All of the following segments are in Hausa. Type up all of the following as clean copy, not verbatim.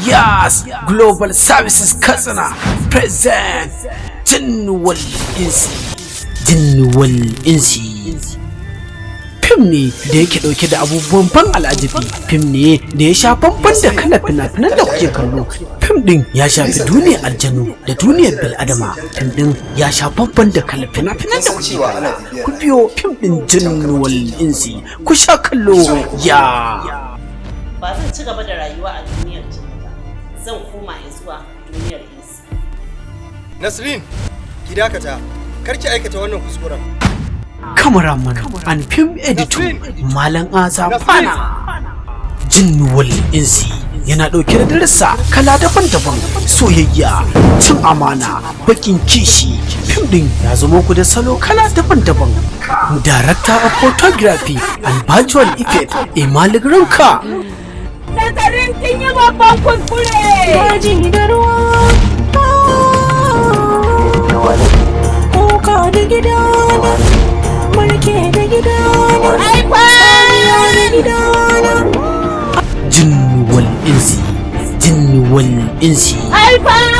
Yas Global Services Katsina present Jinnuwal Insi. Jinnuwal Insi fim ne da yake dauke da abubuwan ban al'ajabi, fim ne da ya sha bamban da kalar fina-finan da kuke kallo. Fim din ya shafi duniyar aljanu da duniyar bil'adama. Fim din ya sha bamban da kalar fina-finan da kuke kalla. Ku biyo fim din Jinnuwal Insi ku sha kallo ya. Ba zan ci gaba da rayuwa a duniyar jini ba, zan koma zuwa duniyar insi. Nasrin, ki dakata, kar ki aikata wannan kuskuren. Cameraman and film editor Malam Aza Fana. Jinnuwal Insi yana ɗauke da darussa kala daban-daban: soyayya, cin amana, bakin kishi. Fim ɗin ya zama ku da salo kala daban-daban. Director of photography and visual effect, Emalik Ranka. Nazarin kin yi babban kuskure. Daji da ruwa, kuka da gidana, marke da gidana, tsamiya da gidana. Jinnuwal Insi, Jinnuwal Insi. Haifan!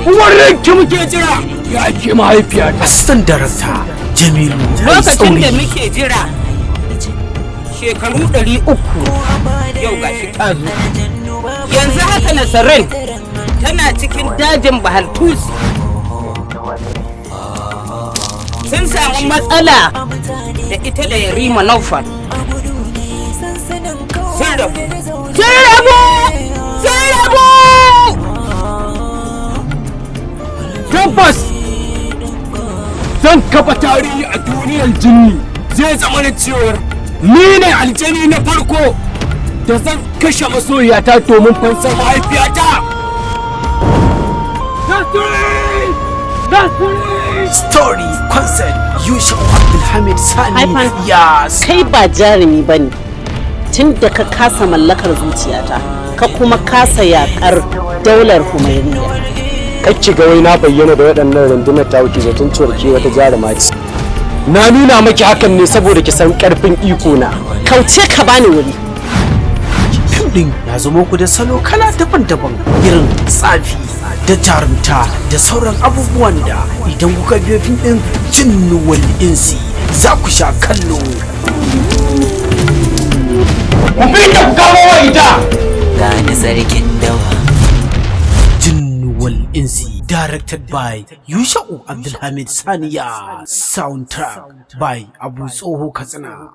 Uwar ranki muke jira ya ke mahaifiya. Assistant Director Jamilu Lokacin da Tsauri. muke jira shekaru 300, yau gashi ta zo. Yanzu haka Nasarin tana cikin dajin Bahaltusi. Sun samu matsala da ita da Yarima Naufal. Sun rabu, sun rabu, sun rabu. Tabbas zan kafa tarihi a duniyar jinni. Zai zama da cewar ni ne aljani na farko da zan kashe masoyiyata domin fansar mahaifiyata. Nasrin! Nasrin! Story concept, Yusuf Abdulhamid Sani. Haifan. Yas. Kai ba jarumi ba ne, tun da ka kasa mallakar zuciyata, ka kuma kasa yakar daular Humairiya. Kacci ga wai na bayyana da waɗannan rundunar ta wuce zaton cewar ke wata jaruma ce. Na nuna maki hakan ne saboda ki san ƙarfin iko na. Kauce ka bani wuri. Fim din ya zama ku da salo kala daban-daban, irin tsafi da jarumta da sauran abubuwan da idan kuka biyo fim din Jinnuwal Insi za ku sha kallo. Ku bi ta, ku kamo wa ita. Gani sarkin dawa. Jinnuwal Insi, directed by Yusha'u Abdulhamid Saniya, soundtrack by Abu Tsoho Katsina.